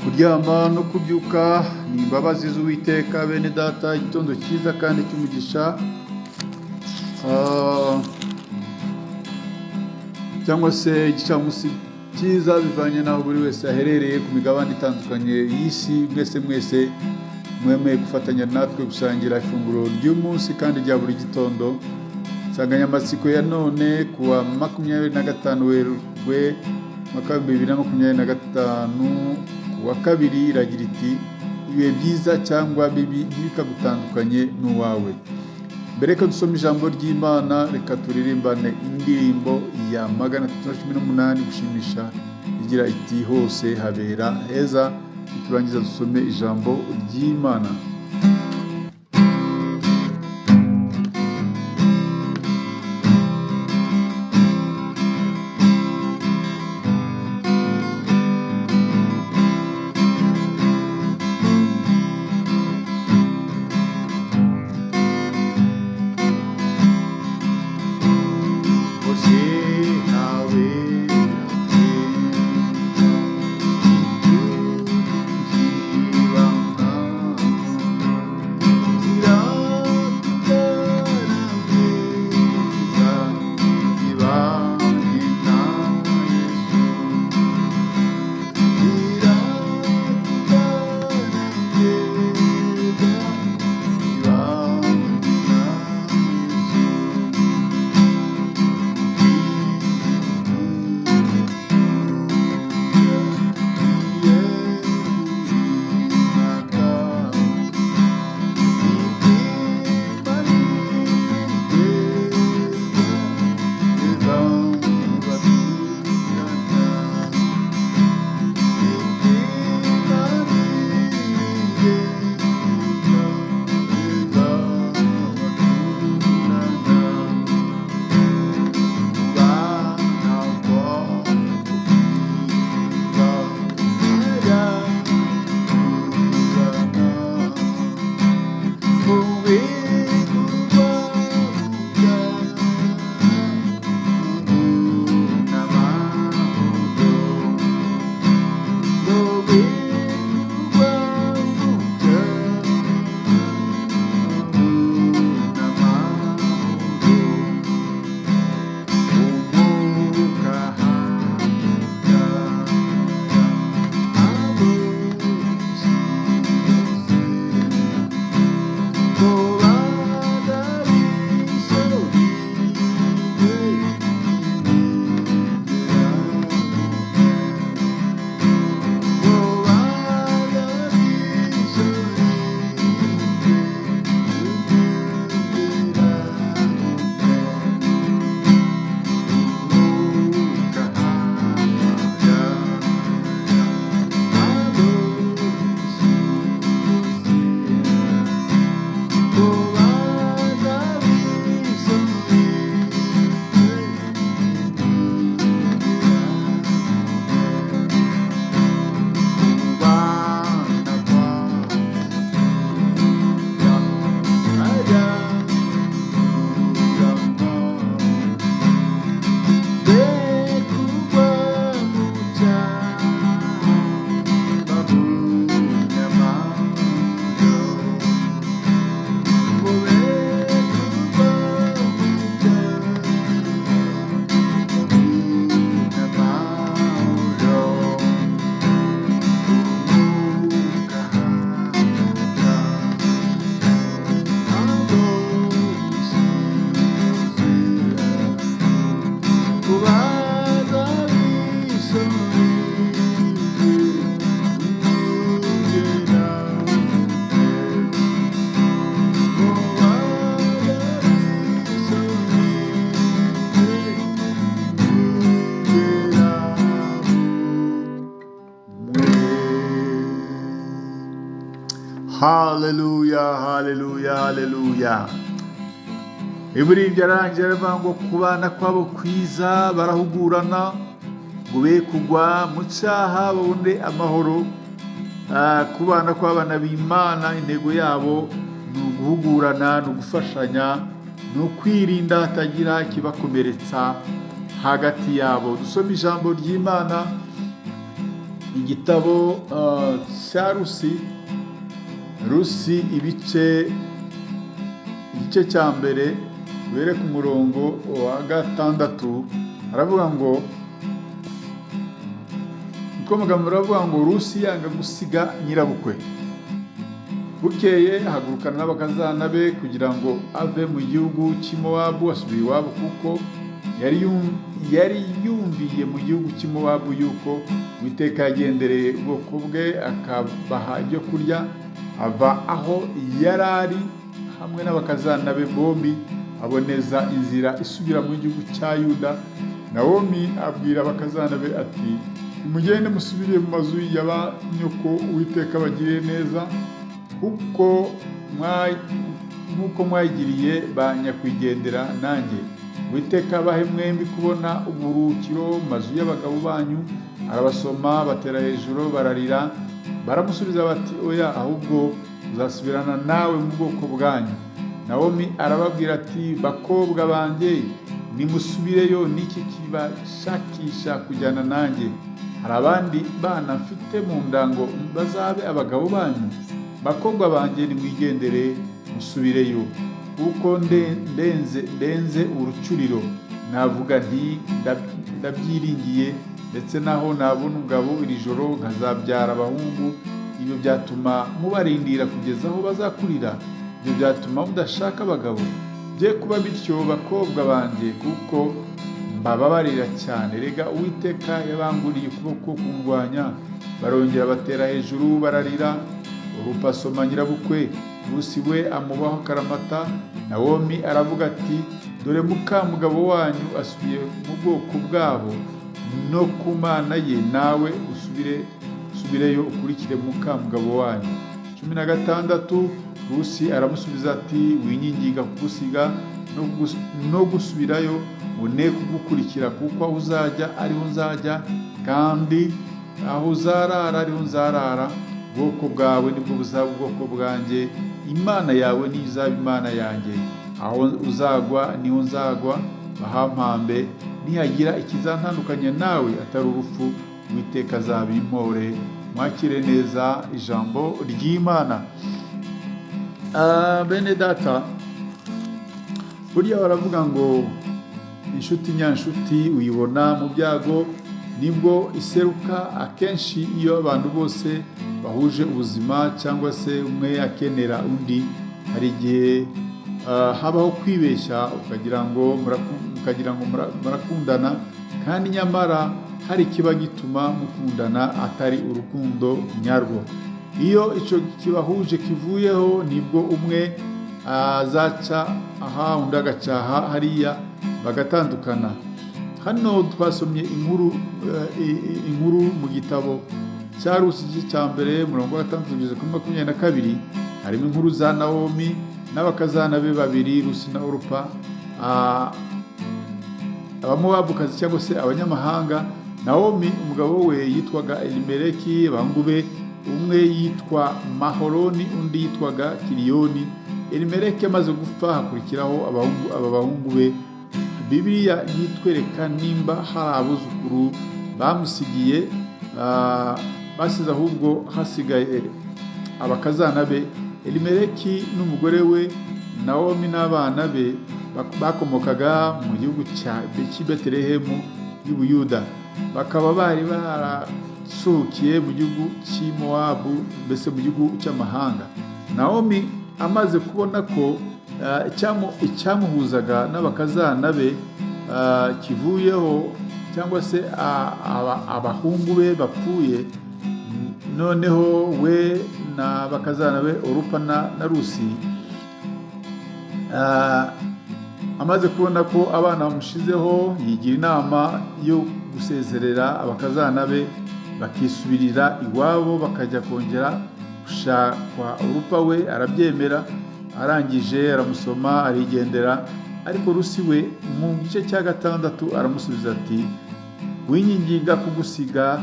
Kuryama no kubyuka ni imbabazi z'Uwiteka. Bene data, igitondo cyiza kandi cy'umugisha, cyangwa se igicamunsi cyiza, bivanye n'aho buri wese aherereye ku migabane itandukanye y'isi. Mwese mwese mwemeye gufatanya natwe gusangira ifunguro ry'umunsi kandi rya buri gitondo. Insanganyamatsiko ya none kuwa 25 Werurwe mwaka 2025 kuwa kabiri iragira iti: ibihe byiza cyangwa bibi ntibikagutandukanye n'uwawe. Mbere ko dusoma ijambo ry'Imana, reka turirimbane indirimbo ya 318 gushimisha, igira iti: hose habera heza. Niturangiza dusome ijambo ry'Imana. Hose habera heza, itugira nziza, zibanye na Yesu. Iratugana neza, zibanye na Yesu. Haleluya, haleluya, haleluya. Iburi byarangiye aravuga ngo kubana kwabo kwiza barahugurana ngo be kugwa mu cyaha babone amahoro. Kubana kw'abana b'Imana, intego yabo ni uguhugurana, ni ugufashanya, ni ukwirinda hatagira ikibakomeretsa hagati yabo. Dusome ijambo ry'Imana. Igitabo cya Rusi, Rusi igice cya mbere, duhere ku murongo wa 6, aravuga ngo, niko magambo aravuga ngo: "Rusi yanga gusiga nyirabukwe. Bukeye ahagurukana n'abakazana be kugira ngo ave mu gihugu cy'i Mowabu, asubira iwabo, kuko yari yumviye mu gihugu cy'i Mowabu yuko Uwiteka yagendereye ubwoko bwe akabaha ibyo kurya. Ava aho yari ari hamwe n'abakazana be bombi, aboneza inzira isubira mu gihugu cya Yuda. Nawomi abwira abakazana be ati: 'Nimugende musubire mu mazu ya ba nyoko, Uwiteka abagirire neza kuko nk'uko mwayigiriye ba nyakwigendera nanjye. Uwiteka abahe mwembi kubona uburuhukiro mu mazu y'abagabo banyu.' Arabasoma, batera hejuru bararira. Baramusubiza bati: 'Oya, ahubwo tuzasubirana nawe mu bwoko bwanyu.' Nawomi arababwira ati: 'Bakobwa banjye, nimusubireyo. Niki kibashakisha kujyana nanjye? Hari abandi bana mfite mu nda ngo bazabe abagabo banyu? Bakobwa banjye, nimwigendere musubireyo, kuko ndenze urucuriro. Navuga nti: Ndabyiringiye, ndetse naho nabona umugabo iri joro nkazabyara abahungu, ibyo byatuma mubarindira kugeza aho bazakurira? Ibyo byatuma mudashaka abagabo? Bye kuba bityo, bakobwa banjye, kuko mbababarira cyane. Rega Uwiteka yabanguriye ukuboko kundwanya.' Barongera batera hejuru bararira. Orupa asoma nyirabukwe, Rusi we amubaho akaramata. Nawomi aravuga ati: 'Dore mukamugabo wanyu asubiye mu bwoko bwabo no ku Mana ye, nawe usubireyo ukurikire mukamugabo wanyu.' 16 Rusi aramusubiza ati: 'Winyinginga kugusiga no gusubirayo ngo ne kugukurikira, kuko aho uzajya ariho nzajya, kandi aho uzarara ariho nzarara. Ubwoko bwawe nibwo buzaba ubwoko bwanjye, Imana yawe niyo izaba Imana yanjye. Aho uzagwa niho nzagwa, bahampambe. Nihagira ikizantandukanya nawe atari urupfu, Uwiteka azabimpore.' Mwakire neza ijambo ry'Imana." Bene data, burya baravuga ngo inshuti nyanshuti uyibona mu byago, nibwo iseruka. Akenshi iyo abantu bose bahuje ubuzima cyangwa se umwe akenera undi, hari igihe habaho kwibeshya, ukagira ngo murakundana, kandi nyamara hari ikiba gituma mukundana atari urukundo nyarwo. Iyo icyo kibahuje kivuyeho, nibwo umwe azaca aha, undi agacaha hariya, bagatandukana. Hano twasomye inkuru mu gitabo cya Rusi, igice cya mbere, umurongo wa 6 kugeza kuri 22. Harimo inkuru za Nawomi n'abakazana be babiri, Rusi na Orupa, Abamowabukazi cyangwa se abanyamahanga. Nawomi umugabo we yitwaga Elimeleki, abahungu be umwe yitwa Maholoni, undi yitwaga Kiliyoni. Elimeleki amaze gupfa, hakurikiraho aba bahungu be. Bibiliya ntitwereka nimba hari abuzukuru bamusigiye, basize, ahubwo hasigaye abakazana be. Elimeleki n'umugore we Nawomi n'abana be bakomokaga mu gihugu cy'i Betelehemu y'Ubuyuda, bakaba bari barasuhukiye mu gihugu cy'i Mowabu, mbese mu gihugu cy'amahanga. Nawomi amaze kubona ko icyamuhuzaga n'abakazana be kivuyeho, cyangwa se abahungu be bapfuye, noneho we na bakazana be Orupa na Rusi, amaze kubona ko abana bamushizeho, yigira inama yo gusezerera abakazana be bakisubirira iwabo, bakajya kongera gushakwa. Orupa we arabyemera, arangije aramusoma arigendera. Ariko Rusi we mu gice cya 6 aramusubiza ati: "Winyinginga kugusiga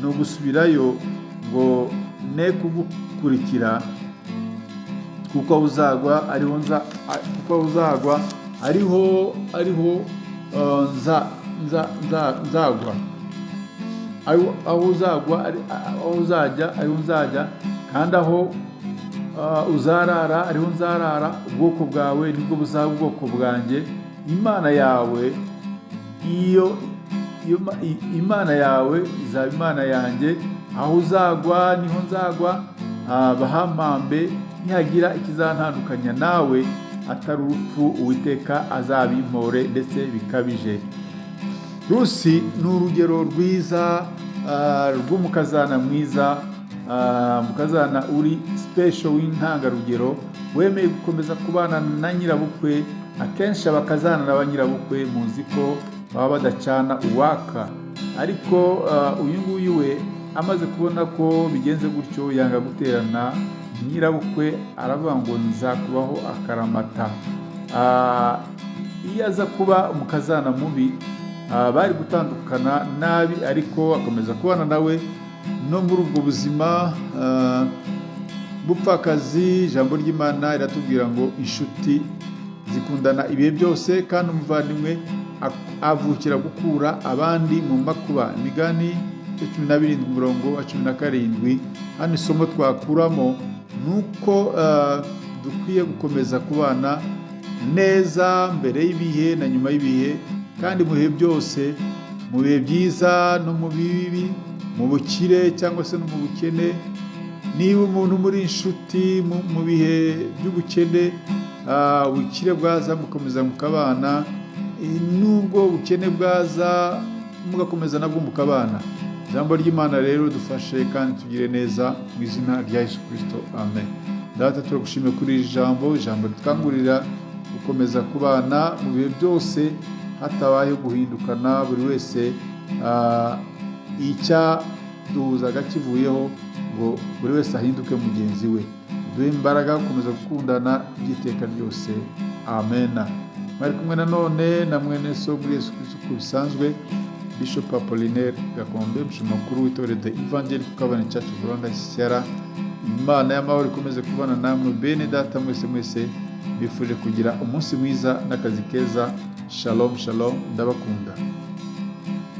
no gusubirayo ngo ne kugukurikira, kuko aho uzagwa ariho nza kuko aho uzagwa ariho nza nza nza nzagwa." Aho uzagwa, aho uzajya ariho nzajya, kandi aho uzarara ariho nzarara. Ubwoko bwawe nibwo buzaba ubwoko bwanjye, Imana yawe iyo Imana yawe izaba Imana yanjye. Aho uzagwa niho nzagwa, bahampambe nihagira ikizantandukanya nawe atari urupfu, Uwiteka azabimpore ndetse bikabije. Rusi ni urugero rwiza rw'umukazana mwiza, mukazana uri special w'intangarugero, wemeye gukomeza kubana na nyirabukwe. Akenshi abakazana na ba nyirabukwe muzi ko baba badacana uwaka, ariko uyu nguyu we amaze kubona ko bigenze gutyo yanga guterana nyirabukwe, aravuga ngo nzakubaho akaramata. Iyo aza kuba umukazana mubi bari gutandukana nabi, ariko akomeza kubana nawe no muri ubwo buzima bupfakazi. Ijambo ry'Imana riratubwira ngo inshuti zikundana ibihe byose, kandi umuvandimwe avukira gukura abandi mu makuba. Imigani 17 umurongo wa 17. Hano isomo twakuramo ni uko dukwiye gukomeza kubana neza mbere y'ibihe na nyuma y'ibihe, kandi mu bihe byose, mu bihe byiza no mu bibi, mu bukire cyangwa se no mu bukene. Niba umuntu muri inshuti mu bihe by'ubukene, ubukire bwaza mukomeza mukabana, nubwo ubukene bwaza mugakomeza nabwo mukabana. Ijambo ry'Imana rero dufashe kandi tugire neza mu izina rya Yesu Kristo, amen. Data, turagushimiye kuri iri jambo, ijambo ritwangurira gukomeza kubana mu bihe byose hatabayeho guhindukana, buri wese icyaduhuzaga kivuyeho ngo buri wese ahinduke mugenzi we. Duhe imbaraga gukomeza gukundana by'iteka ryose, amen. Mwari kumwe nanone na mwene so muri Yesu Kristo uko bisanzwe, Bishop Apollinaire Gakombe, umushumba mukuru w'itorero The Evangelical Covenant Church of Rwanda Shyara. Imana y'amahoro ikomeze kubana namwe bene data mwese mwese. Mbifuje kugira umunsi mwiza n'akazi keza. Shalom shalom, ndabakunda.